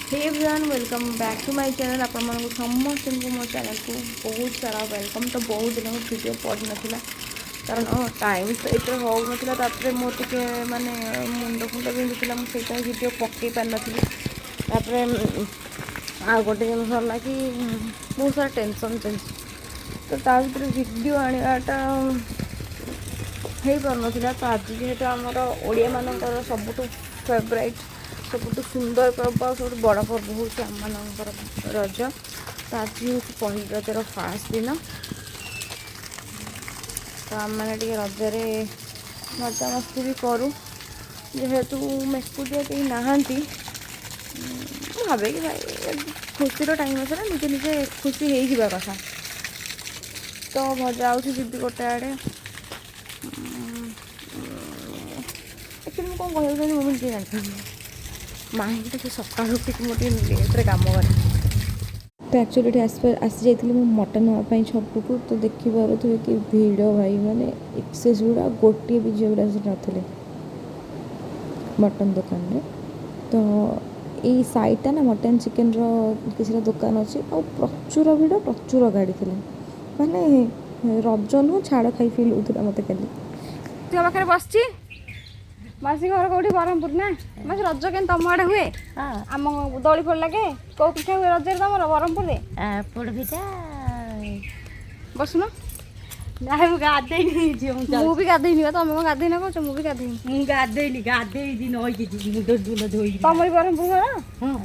Hey everyone, welcome back to my channel। ଆପଣମାନଙ୍କୁ ସମସ୍ତଙ୍କୁ ମୋ ଚ୍ୟାନେଲ୍କୁ ବହୁତ ସାରା welcome. ତ ବହୁତ ଦିନ ଭିଡ଼ିଓ ପଡ଼ିନଥିଲା, କାରଣ ଟାଇମ୍ ତ ଏଥିରେ ହେଉନଥିଲା। ତାପରେ ମୋର ଟିକେ ମାନେ ମୁଣ୍ଡ ଫୁଣ୍ଡ ବିନ୍ଧୁଥିଲା, ମୁଁ ସେଇଥିପାଇଁ ଭିଡ଼ିଓ ପକାଇ ପାରିନଥିଲି। ତାପରେ ଆଉ ଗୋଟେ ଜିନିଷ ହେଲା କି ବହୁତ ସାରା ଟେନସନ୍ ଚାଲିଛି, ତ ତା ଭିତରେ ଭିଡ଼ିଓ ଆଣିବାଟା ହେଇପାରୁନଥିଲା। ତ ଆଜି ଯେହେତୁ ଆମର ଓଡ଼ିଆମାନଙ୍କର ସବୁଠୁ ଫେଭରାଇଟ୍, ସବୁଠୁ ସୁନ୍ଦର ପର୍ବ ଆଉ ସବୁଠୁ ବଡ଼ ପର୍ବ ହେଉଛି ଆମମାନଙ୍କର ରଜ। ତ ଆଜି ହେଉଛି ପହିଲି ରଜର ଫାଷ୍ଟ ଦିନ। ତ ଆମେମାନେ ଟିକେ ରଜରେ ମଜାମସ୍ତି ବି କରୁ। ଯେହେତୁ ଏକୁଟିଆ, କେହି ନାହାନ୍ତି, ମୁଁ ଭାବେ କି ଭାଇ, ଖୁସିର ଟାଇମ୍ ଅଛି ନା, ନିଜେ ନିଜେ ଖୁସି ହେଇଯିବା କଥା। ତ ଯାଉଛି, ଯିବି ଗୋଟେ ଆଡ଼େ। ଆକ୍ଚୁଆଲି ମୁଁ କ'ଣ କହିବାକୁ ଚାହୁଁଛି, ମୁଁ ବି ନିଜେ ଜାଣିପାରୁନି। ମାଇଣ୍ଡ ସେ ସକାଳୁ ଉଠିକି ମୁଁ ଟିକେ ଲେଟ୍ରେ କାମ କରେ। ତ ଆକ୍ଚୁଆଲି ଏଠି ଆସିଯାଇଥିଲି ମୁଁ ମଟନ୍ ନେବା ପାଇଁ ଛକକୁ। ତ ଦେଖିପାରୁଥିବେ କି ଭିଡ଼ ଭାଇ, ମାନେ ଏକ୍ସେସ୍ ଭିଡ଼। ଆଉ ଗୋଟିଏ ବି ଝିଅ ପିଲା ସେଠି ନଥିଲେ ମଟନ୍ ଦୋକାନରେ। ତ ଏଇ ସାଇଡ଼୍ଟା ନା ମଟନ୍ ଚିକେନ୍ର କିଛିଟା ଦୋକାନ ଅଛି ଆଉ ପ୍ରଚୁର ଭିଡ଼, ପ୍ରଚୁର ଗାଡ଼ି ଥିଲା। ମାନେ ରଜ ନୁହଁ, ଛାଡ଼ ଖାଇ ଫିଲ୍ ହେଉଥିଲା ମୋତେ କାଲି। ତୁମ ପାଖରେ ବସିଛି। ମାଉସୀ ଘର କୋଉଠି? ବ୍ରହ୍ମପୁର ନା? ମାଉସୀ, ରଜ କେମିତି ତମ ଆଡ଼େ ହୁଏ? ଆମ ଦୋଳି ଫୋଳି ଲାଗେ? କୋଉ ପିଠା ହୁଏ ରଜରେ ତମର ବ୍ରହ୍ମପୁରରେ? ପୋଡ଼ ପିଠା। ବସୁନ। ନାଇଁ, ମୁଁ ଗାଧେଇନି ଝିଅ, ମୁଁ ମୁଁ ବି ଗାଧେଇନି ବା। ତମେ କଣ ଗାଧେଇନ କହୁଛ? ମୁଁ ବି ଗାଧେଇନି। ମୁଁ ଗାଧେଇନି, ଗାଧେଇଛି, ନଈକି ଯିବି, ମୁଣ୍ଡ ମୁଣ୍ଡ ଧୋଇକି। ତମରି ବ୍ରହ୍ମପୁର ଘର? ହଁ।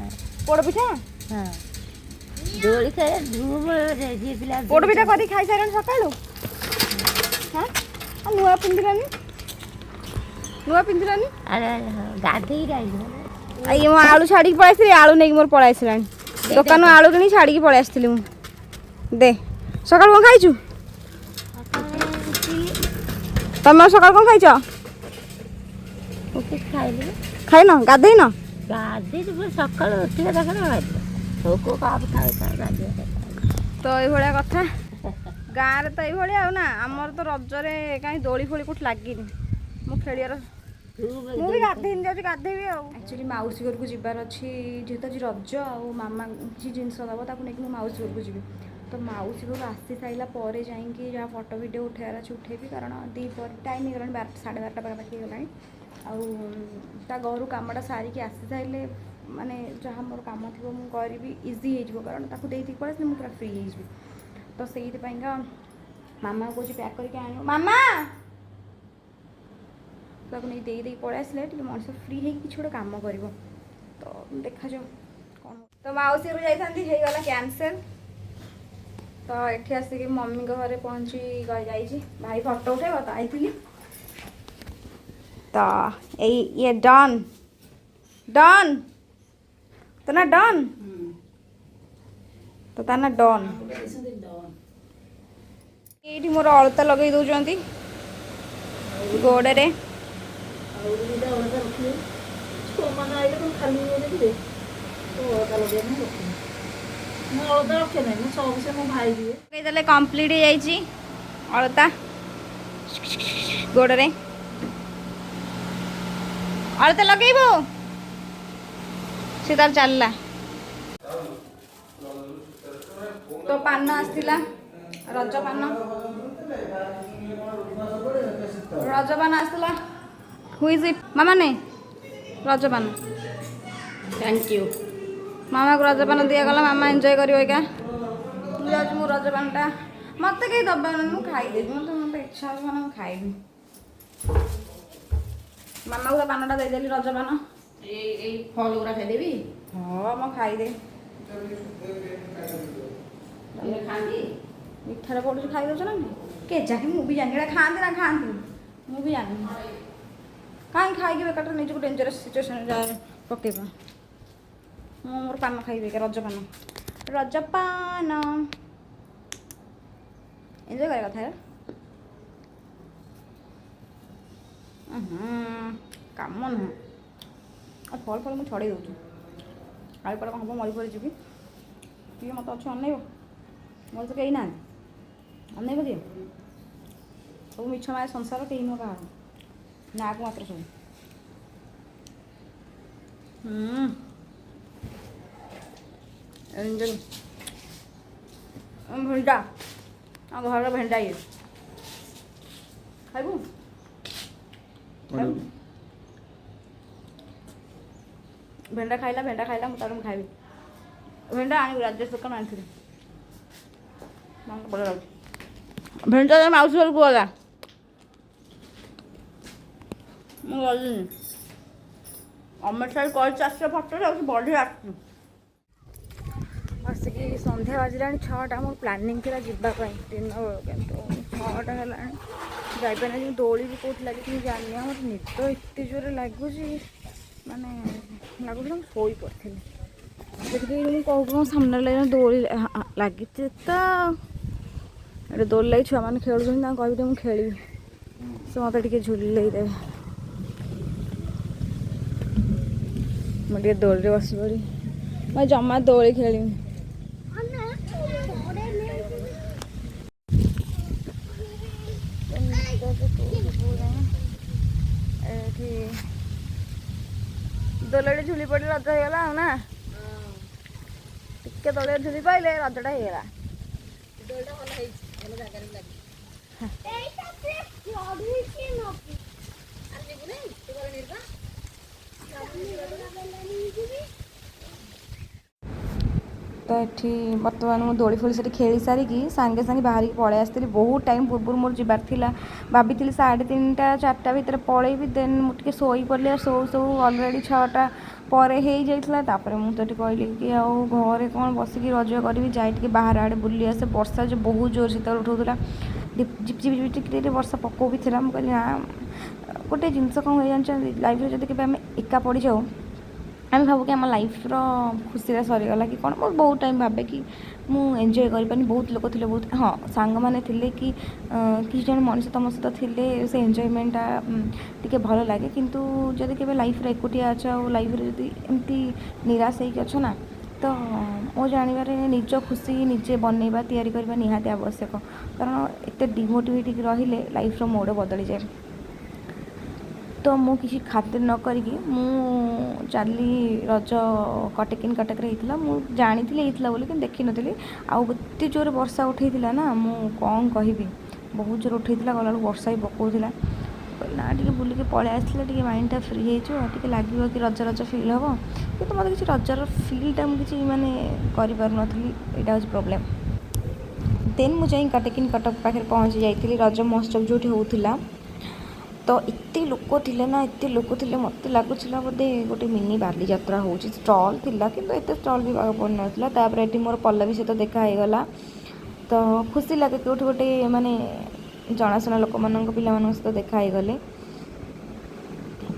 ପୋଡ଼ ପିଠା? ହଁ, ଦୋଳି ଖେଳେ, ଧୁମ ଝିଅ ପିଲା। ପୋଡ଼ ପିଠା କରିକି ଖାଇସାରିଲଣି ସକାଳୁ? ହଁ, ଆଉ ନୂଆ ପିନ୍ଧିଲନି? ନୂଆ ପିନ୍ଧିଲନି? ଆରେ ଆରେ, ହଁ, ଗାଧେଇକି ଆଇଲି। ଆଉ ମୁଁ ଆଳୁ ଛାଡ଼ିକି ପଳେଇ ଆସିଲି। ଆଳୁ ନେଇକି ମୋର ପଳେଇ ଆସିଲାଣି। ଦୋକାନରୁ ଆଳୁ କିଣିକି ଛାଡ଼ିକି ପଳେଇ ଆସିଥିଲି ମୁଁ। ଦେ, ସକାଳୁ କ'ଣ ଖାଇଛୁ? ତମେ ସକାଳୁ କ'ଣ ଖାଇଛ? ମୁଁ କିଛି ଖାଇଲି। ଖାଇନ? ଗାଧେଇନ? ଗାଧେଇଛି ପୁରା। ସକାଳୁ ଉଠିବା ଦରକାର, ଭୋକ କାହାକୁ ଥାଉ ଥାଉ ଗାଧେଇବା। ତ ଏଇଭଳିଆ କଥା ଗାଁରେ ତ ଏଇଭଳିଆ ଆଉ ନା। ଆମର ତ ରଜରେ କାହିଁ ଦୋଳି ଫୋଳି କୋଉଠି ଲାଗିନି ମୁଁ ଖେଳିବାର। ମୁଁ ବି ଗାଧେଇନି, ଯାଉଛି ଗାଧେଇବି ଆଉ। ଆକ୍ଚୁଆଲି ମାଉସୀ ଘରକୁ ଯିବାର ଅଛି, ଯେହେତୁ ଆଜି ରଜ ଆଉ ମାମା କିଛି ଜିନିଷ ଦେବ, ତାକୁ ନେଇକି ମୁଁ ମାଉସୀ ଘରକୁ ଯିବି। ତ ମାଉସୀ ଘରୁ ଆସି ସାରିଲା ପରେ ଯାଇକି ଯାହା ଫଟୋ ଭିଡ଼ିଓ ଉଠେଇବାର ଅଛି ଉଠେଇବି, କାରଣ ଦ୍ୱିପହର ଟାଇମ୍ ହେଇଗଲାଣି, 12:30 ପାଖାପାଖି ହେଇଗଲାଣି। ଆଉ ତା ଘରୁ କାମଟା ସାରିକି ଆସି ସାରିଲେ ମାନେ ଯାହା ମୋର କାମ ଥିବ ମୁଁ କରିବି, ଇଜି ହେଇଯିବ। କାରଣ ତାକୁ ଦେଇଦେଇକି ପଳେଇ ଆସିଲେ ମୁଁ ପୁରା ଫ୍ରି ହେଇଯିବି। ତ ସେଇଥିପାଇଁକା ମାମା କହୁଛି ପ୍ୟାକ୍ କରିକି ଆଣିବ ମାମା। ତାକୁ ନେଇ ଦେଇ ଦେଇକି ପଳେଇ ଆସିଲେ ଟିକେ ମଣିଷ ଫ୍ରି ହେଇକି କିଛି ଗୋଟେ କାମ କରିବ। ତ ଦେଖାଯାଉ କ'ଣ। ତ ମାଉସୀ ଘରକୁ ଯାଇଥାନ୍ତି, ହେଇଗଲା କ୍ୟାନସେଲ୍। ତ ଏଠି ଆସିକି ମମିଙ୍କ ଘରେ ପହଞ୍ଚି ଯାଇଛି। ଭାଇ ଫଟୋ ଉଠେଇବ ତ ଆଇଥିଲି। ତ ଏଇ ଇଏ ଡନ୍ ଡନ୍, ତ ନା ଡନ୍, ତ ତା ନା ଡନ୍। ଏଇଠି ମୋର ଅଳତା ଲଗେଇ ଦେଉଛନ୍ତି ଗୋଡ଼ରେ। ଆଉ ଦୁଇଟା ଅଳତା ରଖିବେ। ଛୁଆମାନେ ଆଇଲେ କ'ଣ ଖାଲି ଦେଖିବେ ତ? ଅଳତା ଲଗେଇବା ପାଇଁ ରଖିନି ମୁଁ, ଅଳତା ରଖେ ନାହିଁ ମୁଁ। ସବୁ ସେ ମୋ ଭାଇ ଦିଏ। ଲଗେଇଦେଲେ, କମ୍ପ୍ଲିଟ୍ ହେଇଯାଇଛି ଅଳତା ଗୋଡ଼ରେ। ଅଳତା ଲଗେଇବୁ? ସେ ତାର ଚାଲିଲା। ତ ପାନ ଆସିଥିଲା, ରଜ ପାନ। ରଜ ପାନ ଆସିଥିଲା। Who is it? ମାମା ନେ ରଜ ପାନ। Thank you. ମାମାକୁ ରଜ ପାନ ଦିଆଗଲା, ମାମା ଏନ୍ଜୟ କରିବ ଏକା। ମୁଁ ଯାଉଛି, ମୁଁ ରଜ ପାନଟା ମୋତେ କେହି ଦେବା, ମୁଁ ଖାଇଦେବି। ମୋତେ ଇଚ୍ଛା ହେଉଛି, ମାନେ ମୁଁ ଖାଇବି। ମାମାକୁ ତ ପାନଟା ଦେଇଦେଲି, ରଜ ପାନ। ଏଇ ଏଇ ଫଳ ଗୁଡ଼ା ଖାଇଦେବି। ହଁ, ମୁଁ ଖାଇଦେ। ଖାଆନ୍ତି। ମିଠାରେ ପଡ଼ୁଛି, ଖାଇ ଦେଉଛ ନା କେଜାଣି? ମୁଁ ବି ଜାଣିନି ଏଇଟା ଖାଆନ୍ତି ନା ଖାଆନ୍ତିନି, ମୁଁ ବି ଜାଣିନି। କାହିଁ ଖାଇକି ବେକାରଟା ନିଜକୁ ଡେଞ୍ଜରସ୍ ସିଚୁଏସନ୍ ପକେଇବା? ମୁଁ ମୋର ପାନ ଖାଇବି ଏକା, ରଜ ପାନ, ରଜ ପାନ ଏନ୍ଜୟ କରିବା କଥା। କାମ ନୁହଁ ଆଉ। ଫଳ ଫଳ ମୁଁ ଛଡ଼େଇ ଦେଉଛି। କାଳେ କୁଆଡ଼େ କ'ଣ ହେବ, ମରି ପରି ଯିବି, କିଏ ମୋତେ ଅଛି ଅନେଇବ? ମୋର ତ କେହି ନାହାନ୍ତି, ଅନେଇବ କିଏ? ସବୁ ମିଛ ମାୟା ସଂସାର, କେହି ନୁହଁ କାହାର, ନାଁକୁ ମାତ୍ର ସବୁ। ଭେଣ୍ଡା, ଆମ ଘରର ଭେଣ୍ଡା ଇଏ। ଖାଇବୁ? ଖାଇବୁ? ଭେଣ୍ଡା ଖାଇଲା, ଭେଣ୍ଡା ଖାଇଲା। ମୁଁ ତାପରେ ମୁଁ ଖାଇବି। ଭେଣ୍ଡା ଆଣିବି, ରାଜେଶ ଦୋକାନ ଆଣିଥିଲି। ବଢ଼ିଆ ଲାଗୁଛି ଭେଣ୍ଡା। ମାଉସୀ ଘରକୁ ଗଲା, ମୁଁ ଗଲିନି। ଅମର ସାର୍ କହିଛି ଆସିବ ଫଟୋରେ, ଆଉ ସେ ବଢ଼ିଆ ଆସିଛି। ଆସିକି ସନ୍ଧ୍ୟା ବାଜିଲାଣି 6ଟା। ମୋର ପ୍ଲାନିଂ ଥିଲା ଯିବା ପାଇଁ ଦିନ ବେଳ, କିନ୍ତୁ 6ଟା ହେଲାଣି, ଯାଇପାରିନି। ଦୋଳି ବି କେଉଁଠି ଲାଗିଛି ମୁଁ ଜାଣିନି। ଆଉ ମୋତେ ନିଦ ଏତେ ଜୋରରେ ଲାଗୁଛି, ମାନେ ଲାଗୁଥିଲା ମୁଁ ଶୋଇ ପଡ଼ିଥିଲି। ଦେଖିଦେଖି ମୁଁ କହୁ କହୁ ସାମ୍ନାରେ ଲାଗିଲା ଦୋଳି ଲାଗିଛି ତ। ଏଠି ଦୋଳି ଲାଗି ଛୁଆମାନେ ଖେଳୁଛନ୍ତି। ତାଙ୍କୁ କହିବି ଟିକେ ମୁଁ ଖେଳିବି, ସେ ମୋତେ ଟିକେ ଝୁଲେଇ ଦେବେ। ମୁଁ ଟିକେ ଦୋଳିରେ ବସି ପଡ଼ି। ମୁଁ ଜମା ଦୋଳି ଖେଳିବି। ଏଠି ଦୋଳିରେ ଝୁଲି ପଡ଼ି ରଜ ହେଇଗଲା ଆଉ ନା? ଟିକେ ଦୋଳିରେ ଝୁଲି ପାଇଲେ ରଜଟା ହେଇଗଲା। ଦୋଳିଟା ଭଲ ହେଇଛି, ଭଲ ଜାଗାରେ ବି ଲାଗିଛି। ଆରେ ଯିବୁ ନାଇଁ ତୁ ଗଲେ ନିର୍ବା। ତ ଏଠି ବର୍ତ୍ତମାନ ମୁଁ ଦୋଳି ଫୋଳି ସେଠି ଖେଳି ସାରିକି ସାଙ୍ଗେ ସାଙ୍ଗେ ବାହାରିକି ପଳେଇ ଆସିଥିଲି। ବହୁତ ଟାଇମ୍ ପୂର୍ବରୁ ମୋର ଯିବାର ଥିଲା। ଭାବିଥିଲି 3:30 4ଟା ଭିତରେ ପଳେଇବି। ଦେନ୍ ମୁଁ ଟିକେ ଶୋଇପଡ଼ିଲି, ଆଉ ଶୋଉ ଶୋଉ ଅଲରେଡ଼ି 6ଟା ପରେ ହେଇଯାଇଥିଲା। ତାପରେ ମୁଁ ତ ଏଠି କହିଲି କି ଆଉ ଘରେ କ'ଣ ବସିକି ରଜ କରିବି, ଯାଇ ଟିକେ ବାହାର ଆଡ଼େ ବୁଲି ଆସେ। ବର୍ଷା ଯେଉଁ ବହୁତ ଜୋର ସେତେବେଳେ ଉଠଉଥିଲା, ଝିପ୍ ଝିପ୍ ଝିପ୍ ଟିକେ ଟିକେ ବର୍ଷା ପକଉ ବି ଥିଲା। ମୁଁ କହିଲି ନା, ଗୋଟେ ଜିନିଷ କ'ଣ ହୁଏ ଜାଣିଛନ୍ତି? ଲାଇଫ୍ରେ ଯଦି କେବେ ଆମେ ଏକା ପଡ଼ିଯାଉ, ଆମେ ଭାବୁ କି ଆମ ଲାଇଫ୍ର ଖୁସିଟା ସରିଗଲା କି କ'ଣ। ମୁଁ ବହୁତ ଟାଇମ୍ ଭାବେ କି ମୁଁ ଏନ୍ଜୟ କରିପାରିନି। ବହୁତ ଲୋକ ଥିଲେ, ବହୁତ ହଁ ସାଙ୍ଗମାନେ ଥିଲେ କି କିଛି ଜଣ ମଣିଷ ତୁମ ସହିତ ଥିଲେ, ସେ ଏନ୍ଜୟମେଣ୍ଟଟା ଟିକେ ଭଲ ଲାଗେ। କିନ୍ତୁ ଯଦି କେବେ ଲାଇଫ୍ରେ ଏକୁଟିଆ ଅଛ ଆଉ ଲାଇଫ୍ରେ ଯଦି ଏମିତି ନିରାଶ ହେଇକି ଅଛ ନା, ତ ମୋ ଜାଣିବାରେ ନିଜ ଖୁସି ନିଜେ ବନେଇବା, ତିଆରି କରିବା ନିହାତି ଆବଶ୍ୟକ। କାରଣ ଏତେ ଡିମୋଟିଭେଟ୍ ହେଇକି ରହିଲେ ଲାଇଫ୍ର ମୋଡ଼ ବଦଳିଯାଏ। ତ ମୁଁ କିଛି ଖାତିର ନ କରିକି ମୁଁ ଚାଲି। ରଜ କଟକ ଇନ୍ କଟକରେ ହେଇଥିଲା। ମୁଁ ଜାଣିଥିଲି ହେଇଥିଲା ବୋଲି, କିନ୍ତୁ ଦେଖିନଥିଲି। ଆଉ ଏତେ ଜୋରେ ବର୍ଷା ଉଠେଇଥିଲା ନା, ମୁଁ କ'ଣ କହିବି, ବହୁତ ଜୋରେ ଉଠେଇଥିଲା। ଗଲାବେଳକୁ ବର୍ଷା ବି ପକାଉଥିଲା। କହିଲି ନା, ଟିକେ ବୁଲିକି ପଳେଇ ଆସିଲେ ଟିକେ ମାଇଣ୍ଡଟା ଫ୍ରି ହେଇଯିବ, ଟିକେ ଲାଗିବ କି ରଜ ରଜ ଫିଲ୍ ହେବ। କିନ୍ତୁ ମୋତେ କିଛି ରଜର ଫିଲ୍ଟା ମୁଁ କିଛି ମାନେ କରିପାରୁନଥିଲି। ଏଇଟା ହେଉଛି ପ୍ରୋବ୍ଲେମ୍। ଦେନ୍ ମୁଁ ଯାଇ କଟକ ଇନ୍ କଟକ ପାଖରେ ପହଞ୍ଚି ଯାଇଥିଲି, ରଜ ମହୋତ୍ସବ ଯେଉଁଠି ହେଉଥିଲା। ତ ଏତେ ଲୋକ ଥିଲେ ନା, ଏତେ ଲୋକ ଥିଲେ, ମୋତେ ଲାଗୁଥିଲା ବୋଧେ ଗୋଟେ ମିନି ବାଲିଯାତ୍ରା ହେଉଛି। ଷ୍ଟଲ୍ ଥିଲା, କିନ୍ତୁ ଏତେ ଷ୍ଟଲ୍ ବି ବାଗ ପଡ଼ିନଥିଲା। ତାପରେ ଏଠି ମୋର ପଲ୍ଲବୀ ସହିତ ଦେଖା ହେଇଗଲା। ତ ଖୁସି ଲାଗେ କେଉଁଠି ଗୋଟେ ମାନେ ଜଣାଶୁଣା ଲୋକମାନଙ୍କ ପିଲାମାନଙ୍କ ସହିତ ଦେଖା ହେଇଗଲେ।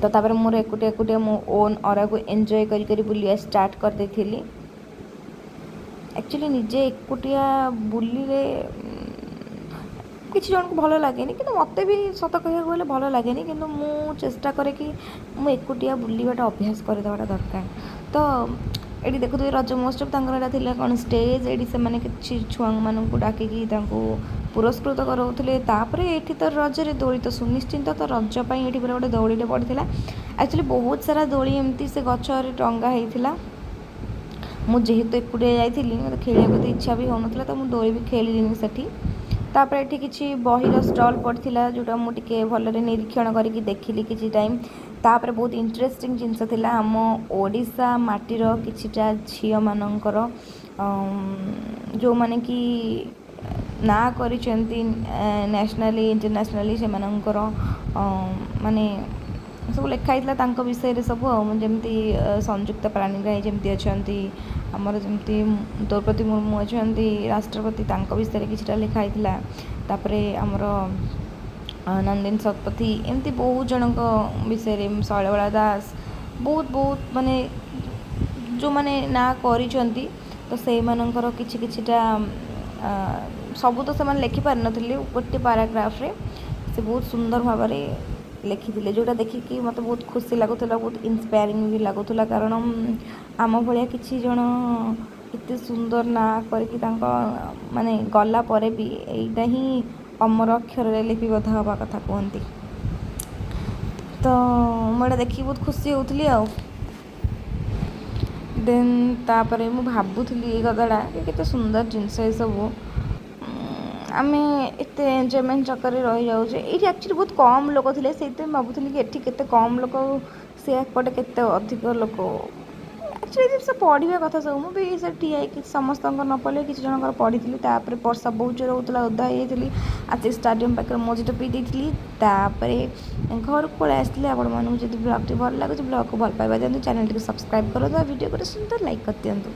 ତ ତାପରେ ମୋର ଏକୁଟିଆ ଏକୁଟିଆ ମୋ ଓନ୍ ଅରାକୁ ଏନ୍ଜୟ କରି କରି ବୁଲିବା ଷ୍ଟାର୍ଟ କରିଦେଇଥିଲି। ଆକ୍ଚୁଆଲି ନିଜେ ଏକୁଟିଆ ବୁଲିଲେ କିଛି ଜଣଙ୍କୁ ଭଲ ଲାଗେନି, କିନ୍ତୁ ମୋତେ ବି ସତ କହିବାକୁ ଗଲେ ଭଲ ଲାଗେନି। କିନ୍ତୁ ମୁଁ ଚେଷ୍ଟା କରେ କି ମୁଁ ଏକୁଟିଆ ବୁଲିବାଟା ଅଭ୍ୟାସ କରିଦେବାଟା ଦରକାର। ତ ଏଠି ଦେଖୁଥିବେ ରଜ ମହୋତ୍ସବ, ତାଙ୍କର ଏଇଟା ଥିଲା କ'ଣ ଷ୍ଟେଜ୍। ଏଇଠି ସେମାନେ କିଛି ଛୁଆମାନଙ୍କୁ ଡାକିକି ତାଙ୍କୁ ପୁରସ୍କୃତ କରାଉଥିଲେ। ତାପରେ ଏଠି ତ ରଜରେ ଦୋଳି ତ ସୁନିଶ୍ଚିନ୍ତ। ତ ରଜ ପାଇଁ ଏଠି ପୁରା ଗୋଟେ ଦୋଳିଟେ ପଡ଼ିଥିଲା। ଆକ୍ଚୁଆଲି ବହୁତ ସାରା ଦୋଳି ଏମିତି ସେ ଗଛରେ ଟଙ୍ଗା ହେଇଥିଲା। ମୁଁ ଯେହେତୁ ଏକୁଟିଆ ଯାଇଥିଲି, ମୋତେ ଖେଳିବାକୁ ଏତେ ଇଚ୍ଛା ବି ହେଉନଥିଲା, ତ ମୁଁ ଦୋଳି ବି ଖେଳିଲିନି ସେଠି। ତାପରେ ଏଠି କିଛି ବହିର ଷ୍ଟଲ୍ ପଡ଼ିଥିଲା, ଯେଉଁଟା ମୁଁ ଟିକେ ଭଲରେ ନିରୀକ୍ଷଣ କରିକି ଦେଖିଲି କିଛି ଟାଇମ୍। ତାପରେ ବହୁତ ଇଣ୍ଟରେଷ୍ଟିଂ ଜିନିଷ ଥିଲା, ଆମ ଓଡ଼ିଶା ମାଟିର କିଛିଟା ଝିଅମାନଙ୍କର, ଯେଉଁମାନେ କି ନାଁ କରିଛନ୍ତି ନ୍ୟାସନାଲି, ଇଣ୍ଟରନ୍ୟାସନାଲି, ସେମାନଙ୍କର ମାନେ ସବୁ ଲେଖା ହେଇଥିଲା ତାଙ୍କ ବିଷୟରେ ସବୁ। ଆଉ ଯେମିତି ସଂଯୁକ୍ତା ପାଣିଗ୍ରାହୀ ଯେମିତି ଅଛନ୍ତି, ଆମର ଯେମିତି ଦ୍ରୌପଦୀ ମୁର୍ମୁ ଅଛନ୍ତି ରାଷ୍ଟ୍ରପତି, ତାଙ୍କ ବିଷୟରେ କିଛିଟା ଲେଖା ହେଇଥିଲା। ତାପରେ ଆମର ନନ୍ଦିନୀ ଶତପଥୀ, ଏମିତି ବହୁତ ଜଣଙ୍କ ବିଷୟରେ, ଶୈଳବାଳା ଦାସ, ବହୁତ ବହୁତ ମାନେ ଯେଉଁମାନେ ନାଁ କରିଛନ୍ତି, ତ ସେଇମାନଙ୍କର କିଛି କିଛିଟା। ସବୁ ତ ସେମାନେ ଲେଖିପାରିନଥିଲେ, ଗୋଟେ ପାରାଗ୍ରାଫରେ ସେ ବହୁତ ସୁନ୍ଦର ଭାବରେ ଲେଖିଥିଲେ, ଯେଉଁଟା ଦେଖିକି ମୋତେ ବହୁତ ଖୁସି ଲାଗୁଥିଲା, ବହୁତ ଇନ୍ସପାୟାରିଂ ବି ଲାଗୁଥିଲା। କାରଣ ଆମ ଭଳିଆ କିଛି ଜଣ ଏତେ ସୁନ୍ଦର ନାଁ କରିକି ତାଙ୍କ ମାନେ ଗଲା ପରେ ବି ଏଇଟା ହିଁ ଅମର ଅକ୍ଷରରେ ଲିପିବଦ୍ଧ ହେବା କଥା କୁହନ୍ତି। ତ ମୁଁ ଏଇଟା ଦେଖିକି ବହୁତ ଖୁସି ହେଉଥିଲି। ଆଉ ଦେନ୍ ତାପରେ ମୁଁ ଭାବୁଥିଲି ଏଇ କଥାଟା କି କେତେ ସୁନ୍ଦର ଜିନିଷ ଏସବୁ। ଆମେ ଏତେ ଏନ୍ଜୟମେଣ୍ଟ ଚକ୍କରରେ ରହିଯାଉଛେ। ଏଇଠି ଆକ୍ଚୁଆଲି ବହୁତ କମ୍ ଲୋକ ଥିଲେ, ସେଇଥିପାଇଁ ଭାବୁଥିଲି କି ଏଠି କେତେ କମ୍ ଲୋକ, ସେ ଏପଟେ କେତେ ଅଧିକ ଲୋକ। ଆକ୍ଚୁଆଲି ଜିନିଷ ପଢ଼ିବା କଥା ସବୁ। ମୁଁ ବି ସେଠି ଠିଆ ହେଇକି ସମସ୍ତଙ୍କର ନ ପଢ଼ିଲେ କିଛି ଜଣଙ୍କର ପଢ଼ିଥିଲି। ତାପରେ ବର୍ଷା ବହୁତ ଜୋର ହେଉଥିଲା, ଓଦା ହେଇଯାଇଥିଲି। ଆସିକି ଷ୍ଟାଡ଼ିୟମ୍ ପାଖରେ ମୋଜିଟୋ ପିଇ ଦେଇଥିଲି। ତାପରେ ଘରକୁ ପଳେଇ ଆସିଥିଲି। ଆପଣମାନଙ୍କୁ ଯଦି ବ୍ଲଗ୍ଟି ଭଲ ଲାଗୁଛି, ବ୍ଲଗ୍କୁ ଭଲ ପାଇବା ଦିଅନ୍ତୁ, ଚ୍ୟାନେଲ୍ଟିକୁ ସବସ୍କ୍ରାଇବ୍ କରନ୍ତୁ ଆଉ ଭିଡ଼ିଓ ଗୋଟେ ସୁନ୍ଦର ଲାଇକ୍ କରିଦିଅନ୍ତୁ।